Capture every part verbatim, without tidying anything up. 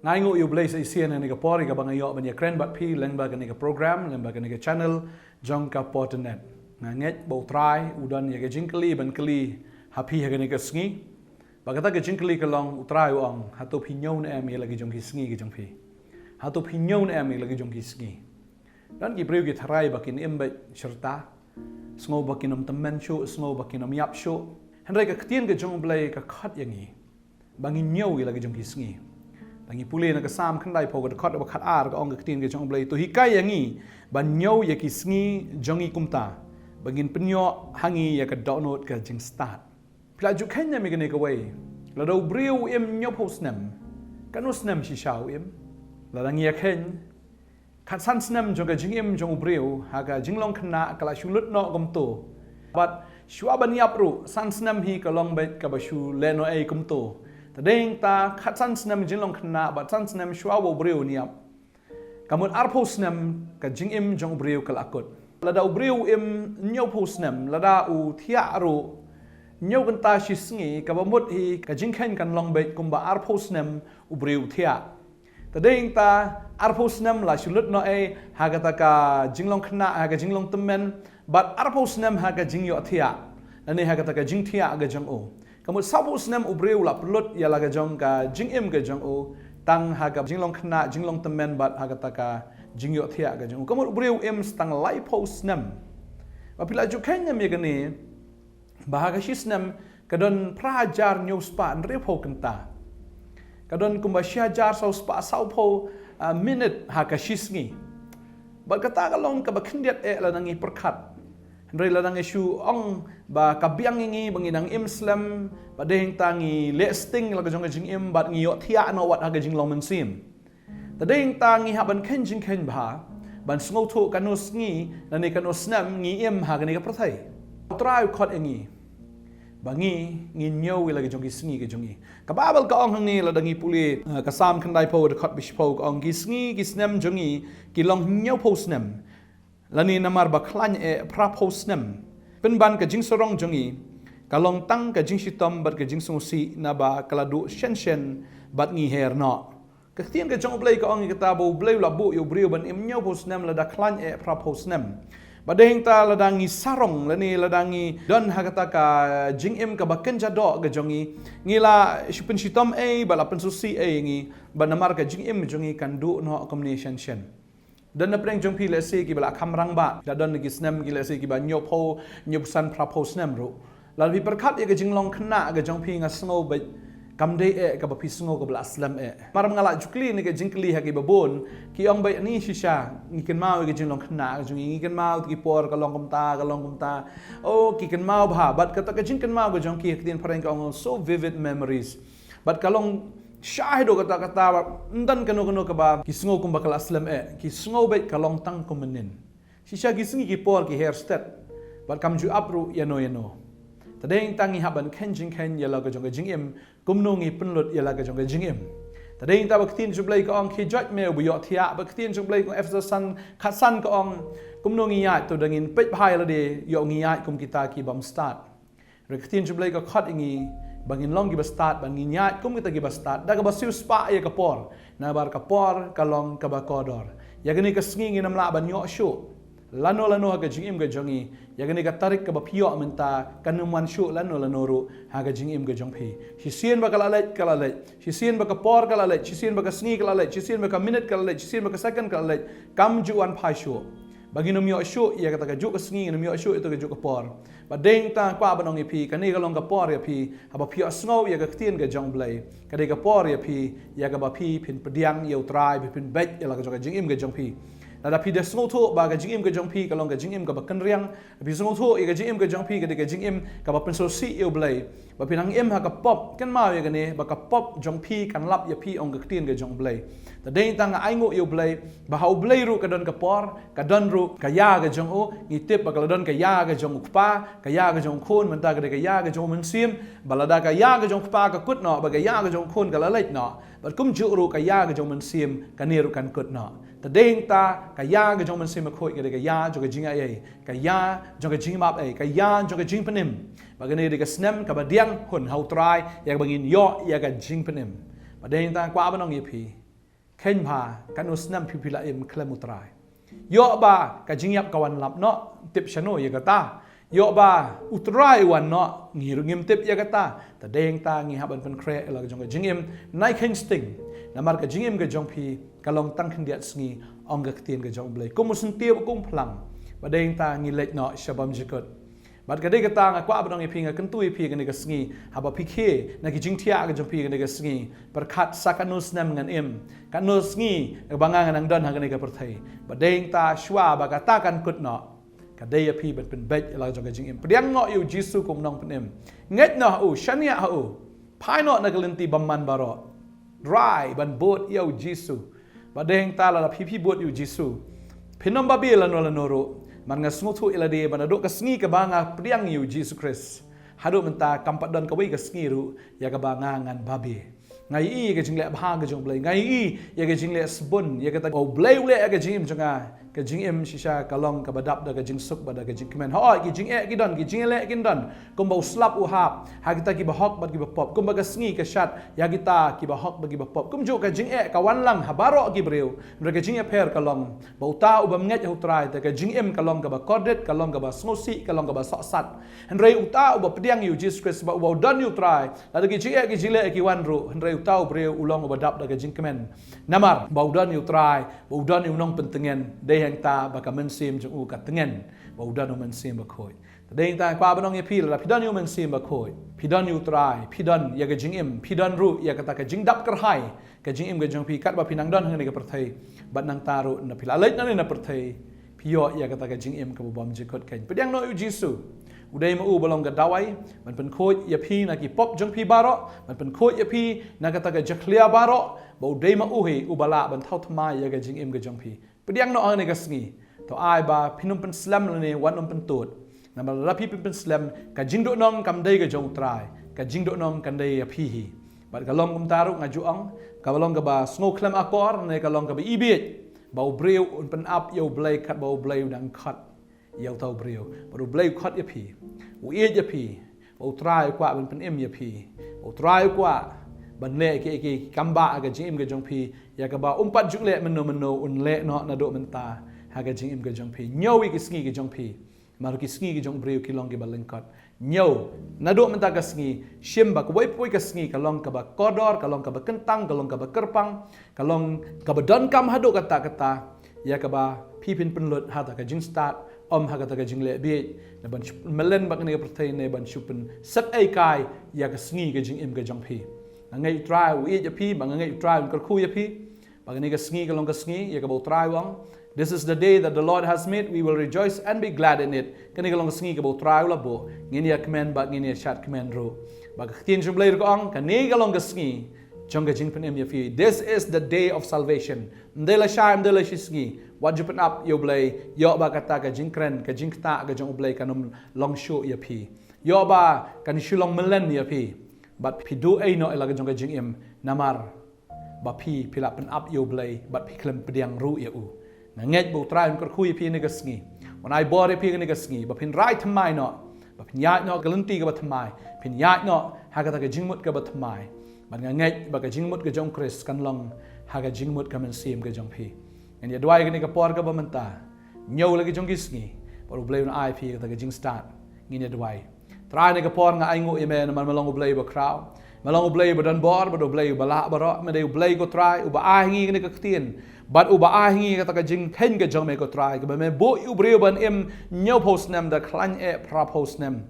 Nga ainguh ïa U Blei sa shisien ha kane ka por ïa kaba nga ïoh ban ïakren bad phi lyngba kane ka program, lyngba kane ka channel jong ka Potternet. Nga ngeit ba U Trai u don ïa ka jingkylli ban kylli ha phi ha kane ka sngi. Bad kata ka jingkylli ka long, U Trai u ong, hato phi ñiew ne em ïa la ki jong ki sngi ki jong phi? Hato phi ñiew ne em ïa la ki jong ki sngi? Don ki briew ki tharai ba kin im beit shirta, sngew ba kin ym tymmen shuh, sngew ba kin ym ïap shuh. Hynrei ka ktien ka jong U Blei ka khot ïa ngi ba ngin ñiew ïa la ki jong ki sngi. Lada ngi pule na ka Salm khyndaiphew, ka dkhot kaba khatar, ka ong ka ktien ka jong U Blei, to hikai ïa ngi ban ñiew ïa ki sngi jong ngi kumta, ba ngin pynïoh ha ngi ïa ka dohnud ka jingstad. Phi la ju kheiñ ne em ïa kane kawei? Lada u briew u im hynñiewphew snem, katno snem shisha u im? Lada ngi ïa kheiñ, khatsan snem jong ka jingim jong u briew ha ka jinglong khynnah ka la shu lut noh kumto. Bad shuwa ban ïap ruh, san snem hi ka long beit kaba shu leh noh ei kumto. Te dei hangta khatsan snem jinglong khynnah bad san snem shuwa ba u briew un ïap, ka mut arphew snem ka jingim jong u briew ka la kut. Lada u briew u im hynñiewphew snem, lada u thiah ruh hynñiew kynta shi sngi, kaba mut hi ka jingkheiñ kan long beit kumba arphew snem u briew u thiah. Te dei hangta arphew snem la shu lut noh ei ha kata ka jinglong khynnah, ha ka jinglong tymmen, bad arphew snem ha ka jingïohthiah, lane ha kata ka jingthiah ka jong u. Ka mut sawphew snem u briew u la pynlut ïa la ka jong ka jingim ka jong u, tang ha ka jinglong khynnah, jinglong tymmen bad ha kata ka jingïohthiah ka jong u. Ka mut u briew u im sa tang laiphew snem. Ba phi la ju kheiñ ne em ïa kane, ba ha ka shi snem ka don phra hajar hynñiew spah hynriewphew kynta. Ka don kumba shi hajar saw spah sawphew, ah, minit ha ka shi sngi. Bad kata ka long kaba khyndiat eh lada ngi pyrkhat. Hynrei lada ngi shu ong ba ka biang ïa ngi ba ngi dang im slem, bad dei hangta ngi leh sting la ka jong ka jingim bad ngi ïohthiah noh wat ha ka jinglong mynsiem. Te dei hangta ngi hap ban kheiñ jingkheiñ bha, ban sngewthuh kano sngi lane kano snem ngi im ha kane ka pyrthei. U Trai u khot ïa ngi ba ngi, ngin ñiew ïa la ki jong ki sngi ki jong ngi. Ka Baibl ka ong hangne, lada ngi pule, eh, ka Salm khyndaiphew, dkhot ba shiphew, ka ong, ki sngi ki snem jong ngi ki long hynñiewphew snem, lane namar ba khlaiñ eh phraphew snem. Pynban ka jingsarong jong ngi ka long tang ka jingshitom bad ka jingsngewsih, naba ka la duh shen shen bad ngi her noh. Ka ktien ka jong U Blei ka ong ïa kata ba U Blei u la buh ïa u briew ban im hynñiewphew snem lada khlaiñ eh phraphew snem. Bad dei hangta lada ngi sarong lane lada ngi don ha kata ka jingim kaba kynja doh ka jong ngi, ngi la shu pynshitom ei bad la pynsngewsih ei ïa ngi, bad namar ka jingim jong ngi kan duh noh kumne shen shen. Don na pdeng jong phi lehse kiba la kham rangbah, la don na ki snem ki lehse kiba hynñiewphew, hynñiewphew san, phraphew snem ruh. Lada phi pyrkhat ïa ka jinglong khynnah ka jong phi, nga sngew beit kam dei eh kaba phi sngew kaba la slem eh. Mar nga la ju kylli ne ka jingkylli ha kiba bun, ki ong beit, ani shisha ngi kynmaw ïa ka jinglong khynnah ka jong ngi, ngi kynmaw te ki por ka long kumta, ka long kumta. Oh, ki kynmaw bha, bad kata ka jingkynmaw ka jong ki ha ka ktien phareng ka ong so vivid memories. Bad ka long shai haduh katta katta, ym don kano kano kaba ki sngew kumba ka la slem eh, ki sngew beit ka long tang kum mynnin. Shisha ki sngi ki por ki her stet, bad kam ju ap ruh ïano ïano. Te dei hangta ngi hap ban kheiñ jingkheiñ ïa la ka jong ka jingim, kumno ngi pynlut ïa la ka jong ka jingim. Te dei hangta ba ka ktien jong U Blei ka ong, khie joit me uba ïohthiah, ba ka ktien jong U Blei ka ong, Ephesos san, khatsan ka ong, kumno ngi ïaid, to da ngin peit bha ïa lade, ïoh ngi ïaid kum kita ki bym stad. Hynrei ka ktien jong U Blei ka khot ïa ngi ba ngin long kiba stad, ba ngin ïaid kum kita kiba stad, da kaba siewspah ïa ka por, namar ka por ka long kaba kordor. Ïa kane ka sngi ngin ym lah ban ïoh shuh lano lano ha ka jingim ka jong ngi. Ïa kane ka tarik kaba phi ïoh mynta kan ym wan shuh lano lano ruh ha ka jingim ka jong phi. Shisien ba ka la leit, ka la leit. Shisien ba ka por ka la leit, shisien ba ka sngi ka la leit, shisien ba ka minit ka la leit, shisien ba ka second ka la leit, kam ju wan phai shuh. Ba ngin ym ïoh shuh ïa kata kajuh ka sngi, ngin ym ïoh shuh ïa kata kajuh ka por. Bad dei hangta kwah ban ong ïa phi, kane ka long ka por ïa phi, haba phi ïohsngew ïa ka ktien ka jong U Blei, ka dei ka por ïa phi, ïa kaba phi phin pdiang ïa U Trai, phi phin beit ïa la ka jong ka jingim ka jong phi. Lada phi da sngewthuh ba ka jingim ka jong phi ka long ka jingim kaba kynriang, phi sngewthuh ïa ka jingim ka jong phi ka dei ka jingim kaba pynsngewsih ïa U Blei, ba phi nang im ha ka pop, kynmaw ïa kane, ba ka pop jong phi kan lap ïa phi, ong ka ktien ka jong U Blei. Te dei hangta nga ainguh ïa U Blei ba ha U Blei ruh ka don ka por, ka don ruh ka ïa ka jong u. Ngi tip ba ka la don ka ïa ka jong u Kpa, ka ïa ka jong u Khun, mynta ka dei ka ïa ka jong u Mynsiem. Ba lada ka ïa ka jong u Kpa ka kut noh, ba ka ïa ka jong u Khun ka la leit noh, bad kumjuh ruh ka ïa ka jong u Mynsiem kane ruh kan kut noh. Te dei hangta ka ïa ka jong u Mynsiem Bakhuid ka dei ka ïa jong ka jingaiei, ka ïa jong ka jingmap ei, ka ïa jong ka jingpynim. Ba kane ka dei ka snem kaba diang hun ha U Trai ïa kaba ngin ïoh ïa ka jingpynim. Bad dei hangta kwah ban ong ïa phi, Kheiñ bha katno snem phi phi la im khlem u Trai. Ïoh ba ka jingïap ka wan lap noh, tip shano ïa kata. Ïoh ba u Trai u wan noh, ngi ruh ngim tip ïa kata. Te dei hangta ngi hap ban pynkhreh ïa la ka jong ka jingim, nai kheiñ sting. Namar ka jingim ka jong phi ka long tang khyndiat sngi, ong ka ktien ka jong U Blei. Kum u syntiew kum phlang. Ba dei hangta ngi leit noh sha bymjukut. Bad ka dei kata nga kwah ban ong ïa phi, nga kyntu ïa phi kane ka sngi, haba phi khie na ki jingthiah ka jong phi kane ka sngi, pyrkhat sa katno snem ngan im, katno sngi ba nga ngan nang don ha kane ka pyrthei. Ba dei hangta shuwa ba kata kan kut noh, ka dei ïa phi ban pynbeit ïa la ka jong ka jingim. Pdiang noh ïa U Jisu kum u nongpynim. Ngeit noh ha u, shaniah ha u. Phai noh na ka lynti bymman baroh. Trai ban bud ïa U Jisu. Ba dei hangta lada phi phi bud ïa U Jisu, phin ym babe lano lano ruh. Namar nga sngewthuh ïa lade ba naduh ka sngi kaba nga pdiang ïa U Jisu Khrist, haduh mynta kam pat don kawei ka sngi ruh ïa kaba nga ngan babe. Nga ïohi ïa ka jingleh bha ka jong U Blei, nga ïohi ïa ka jingleh sbun, ïa kata U Blei u leh ïa ka jingim jong nga. Ka jingim shisha ka long kaba dap da ka jingsuk bad da ka jingkmen. Hooid, ki jingeh ki don, ki jingleh kin don. Kumba u slap u hap ha kita kiba hok bad kiba pop, kumba ka sngi ka shad ïa kita kiba hok bad kiba pop. Kumjuh ka jingeh ka wan lang ha baroh ki briew. Hynrei ka jingïapher ka long ba uta u bym ngeit ha U Trai, te ka jingim ka long kaba kordit, ka long kaba sngewsih, ka long kaba sohsat. Hynrei uta uba pdiang ïa U Jisu Khrist, ba uba u don ïa U Trai, lada ki jingeh ki jingleh ki wan ruh, hynrei uta u briew u long uba dap da ka jingkmen. Namar ba u don ïa U Trai, ba u don ïa u nongpyntngen. Dei hangta ba ka mynsiem jong u ka tngen, ba u don U Mynsiem Bakhuid. Te dei hangta kwah ban ong ïa phi, lada phi don ïa U Mynsiem Bakhuid, phi don ïa U Trai, phi don ïa ka jingim, phi don ruh ïa kata ka jingdap kyrhai ka jingim ka jong phi katba phi nang don hangne ha ka pyrthei. Bad nangta ruh na phi la leit nangne na pyrthei, phi ïoh ïa kata ka jingim kaba bymjukut. Kheiñ, pdiang noh ïa U Jisu. U dei ma u uba long ka dawai ban pynkhuid ïa phi na ki pop jong phi baroh, ban pynkhuid ïa phi na kata ka jakhlia baroh. Ba u dei ma u hi uba lah ban thaw thymmai ïa ka jingim ka jong phi. Pdiang noh hangne ka sngi. To ai ba phin ym pynslem lane wat ym pyntud. Namar lada phi pynslem, ka jingduhnong kam dei ka jong U Trai, ka jingduhnong kan dei ïa phi hi. Bad ka long kumta ruh, nga ju ong, kaba long kaba sngewkhlem akor ne ka long kaba ibieit ba u briew un pynap ïa U Blei katba U Blei u dang khot ïa uta u briew. Bad U Blei u khot ïa phi, u ïeit ïa phi. Ba U Trai u kwah ban pynim ïa phi. Ba U Trai u kwah ban leh kiei kiei ki kam bah ha ka jingim ka jong phi, ïa kaba um pat ju leh mynno mynno, un leh noh naduh mynta ha ka jingim ka jong phi. Ñiew ïa ki sngi ki jong phi. Namar ki sngi ki jong u briew ki long kiba lyngkot. Ñiew naduh mynta ka sngi, shim ba kawei pa kawei ka sngi ka long kaba kordor, ka long kaba kyntang, ka long kaba kyrpang, ka long kaba donkam haduh katta katta, ïa kaba phi phin pynlut ha kata ka jingstad, ym ha kata ka jingleh bieit, ne ban shu mlien bad kane ka pyrthei, ne ban shu pynset ei kai ïa ka sngi ka jingim ka jong phi. Nga ngeit U Trai u ïeit ïa phi, ba nga ngeit U Trai un kyrkhu ïa phi. Ba kane ka sngi ka long ka sngi ïa kaba U Trai u ong, "This is the day that the Lord has made, we will rejoice and be glad in it." Kane ka long ka sngi kaba U Trai u la buh, ngin ïa kmen bad ngin ïa shad kmen ruh. Ba ka ktien jong U Blei ruh ka ong, kane ka long ka sngi jong ka jingpynim ïa phi. This is the day of salvation. Ym dei lashai, ym dei lashisngi, wat ju pynap ïa U Blei, ïoh ba kata ka jingkren, ka jingktah ka jong U Blei kan ym long shuh ïa phi. Ïoh ba kan shu long mlien ïa phi. Bad phi duh ei noh ïa la ka jong ka jingim. Namar ba phi, phi la pynap ïa U Blei bad phi khlem pdiang ruh ïa u. Nga ngeit ba U Trai un kyrkhu ïa phi kane ka sngi, un ai bor ïa phi kane ka sngi, ba phin rai thymmai noh, ba phin ïaid noh ka lynti kaba thymmai, phin ïaid noh ha kata ka jingmut kaba thymmai. Bad nga ngeit ba ka jingmut ka jong U Khrist kan long ha ka jingmut ka mynsiem ka jong phi. Ngin ïa duwai kane ka por kaba mynta. Ñiew la ki jong ki sngi, bad U Blei un ai phi kata ka jingstad. Ngin ïa duwai. Trai, kane ka por nga ainguh ïa me namar me long U Blei uba khraw, me long U Blei uba don bor bad U Blei uba lah baroh. Me dei U Blei ko Trai uba ai ha ngi kane ka ktien bad uba ai ha ngi kata ka jingkheiñ ka jong me ko Trai, kaba me buh ïa u briew ban im hynñiewphew snem da khlaiñ eh phraphew snem.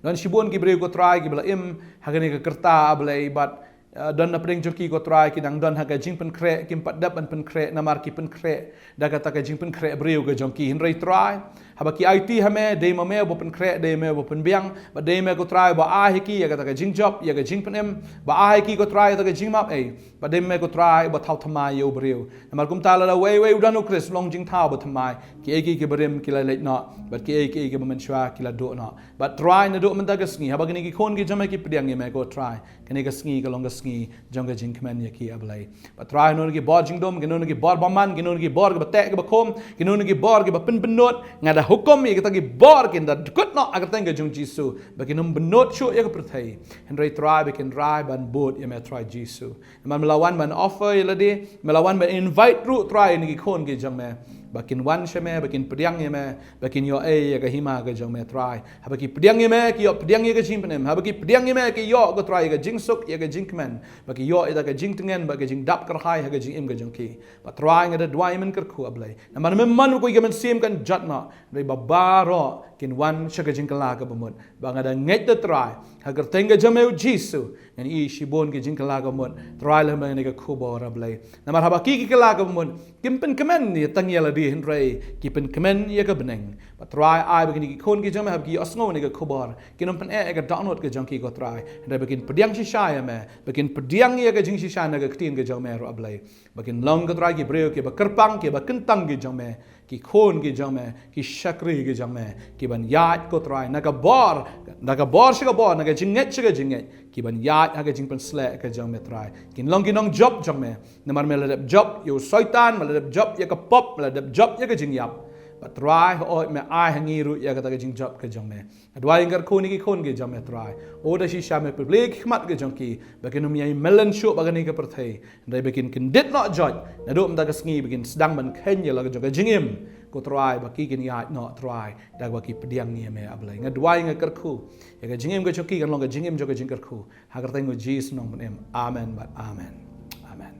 Don shibun ki briew ko Trai kiba la im ha kane ka rta, A Blei, bad Uh, don na pdeng jong ki ko Trai ki dang don ha ka jingpynkhreh, kim pat dep ban pynkhreh namar ki pynkhreh da kata ka jingpynkhreh briew ka jong ki. Hynrei Trai, haba ki aiti ha me, dei ma me uba pynkhreh, dei ma me uba pynbiang, bad dei ma me ko Trai uba ai ha ki ïa kata ka jingjop, ïa ka jingpynim, ba ai ha ki ko Trai ïa kata ka jingmap ei, bad dei ma me ko Trai uba thaw thymmai ïa u briew. Namar kumta lada uwei uwei u don U Khrist, long jingthaw ba thymmai, kiei kiei kiba rim ki la leit noh, bad kiei kiei kiba mynshuwa ki la duh noh. Bad Trai, naduh mynta ka sngi, haba kine ki khun ki jong me ki pdiang ïa me ko Trai, kane ka sngi ka long ka sngi jong ka jingkmen ïa ki, A Blei. Bad Trai, kino kino ki bor jingdum, kino kino ki bor bymman, kino kino ki bor kiba teh kiba khum, kino kino ki bor kiba pynbynnud, nga da hukum ïa kita ki bor kin da dkut noh ha ka kyrteng ka jong Jisu, ba kin ym bynnud shuh ïa ka pyrthei. Hynrei Trai, ba kin rai ban bud ïa me, Trai Jisu. Namar me la wan ban offer ïa lade, me la wan ban invite ruh, Trai, ïa kine ki khun ki jong me, ba kin wan sha me, ba kin pdiang ïa me, ba kin ïoh ei ïa ka hima ka jong me, Trai. Haba ki pdiang ïa me, ki ïoh pdiang ïa ka jingpynim. Haba ki pdiang ïa me, ki ïoh, ko Trai, ïa ka jingsuk, ïa ka jingkmen. Ba ki ïoh ïa ka jingtngen, ba ka jingdap kyrhai ha ka jingim ka jong ki. Bad Trai, nga da duwai, men kyrkhu, A Blei. Namar me mon ko, ïa ka mynsiem kan jot noh. Hynrei ba baroh kin wan sha ka jingkylla kaba mut. Ba nga da ngeit, da Trai, ha ka kyrteng ka jong me, U Jisu, ngan ïohi shibun ki jingkylla kaba mut, Trai, lem bad kane ka khubor, A Blei. Namar haba ki, ki kylla kaba mut, kim pynkmen ïa tang ïa lade, hynrei ki pynkmen ïa ka bneng. Bad Trai, ai ba kine ki khun ki jong me, haba ki ïohsngew ïa kane ka khubor, kin ym pyneh ïa ka dohnud ka jong ki, ko Trai. Hynrei ba kin pdiang shisha ïa me, ba kin pdiang ïa ka jingshisha na ka ktien ka jong me ruh, A Blei. Ba kin long, ko Trai, ki briew kiba kyrpang, kiba kyntang ki jong me, ki khun ki jong me, ki shakri ki jong me, kiban ïaid, ko Trai, na ka bor, na ka bor sha ka bor, na ka jingngeit sha ka jingngeit, kiban ïaid ha ka jingpynshlur ka jong me, Trai. Kin long ki nongjop jong me. Namar me la dep jop ïa u Soitan, me la dep jop ïa ka pop, me la dep jop ïa ka jingïap. Bad Trai, hooid, me ai ha ngi ruh ïa kata ka jingjop ka jong me. Nga duwai, nga kyrkhu ïa kine ki khun ki jong me, Trai. O, da shisha me plie ki khmat ki jong ki, ba kin ym ïai mlien shuh bad kane ka pyrthei. Hynrei ba kin kyndit noh jot, naduh mynta ka sngi ba kin sdang ban kheiñ ïa la ka jong ka jingim, ko Trai, ba ki kin ïaid noh, Trai, da ba ki pdiang ïa me, A Blei. Nga duwai, nga kyrkhu, ïa ka jingim ka jong ki kan long ka jingim jong ka jingkyrkhu. Ha ka kyrteng U Jisu Nongpynim. Amen bad amen. Amen.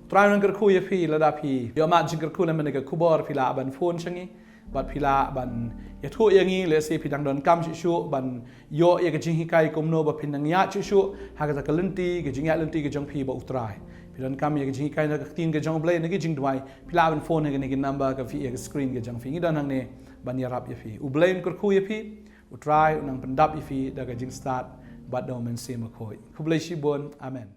U Trai un kyrkhu ïa phi, lada phi ïoh mad jingkyrkhu lem bad kane ka khubor, phi lah ban phone sha ngi. Bad phi lah ban ïathuh ïa ngi, lehse phi dang donkam shuh shuh ban ïoh ïa ka jinghikai kumno ba phin nang ïaid shuh shuh ha kata ka lynti, ka jingïaid lynti ka jong phi bad U Trai. Phi donkam ïa ka jinghikai na ka ktien ka jong U Blei, na ka jingduwai, phi lah ban phone ha kane ka number kaba phi ïoh ha ka screen ka jong phi. Ngi don hangne ban ïarap ïa phi. U Blei un kyrkhu ïa phi, U Trai un nang pyndap ïa phi da ka jingstad bad da U Mynsiem Bakhuid. Khublei shibun. Amen.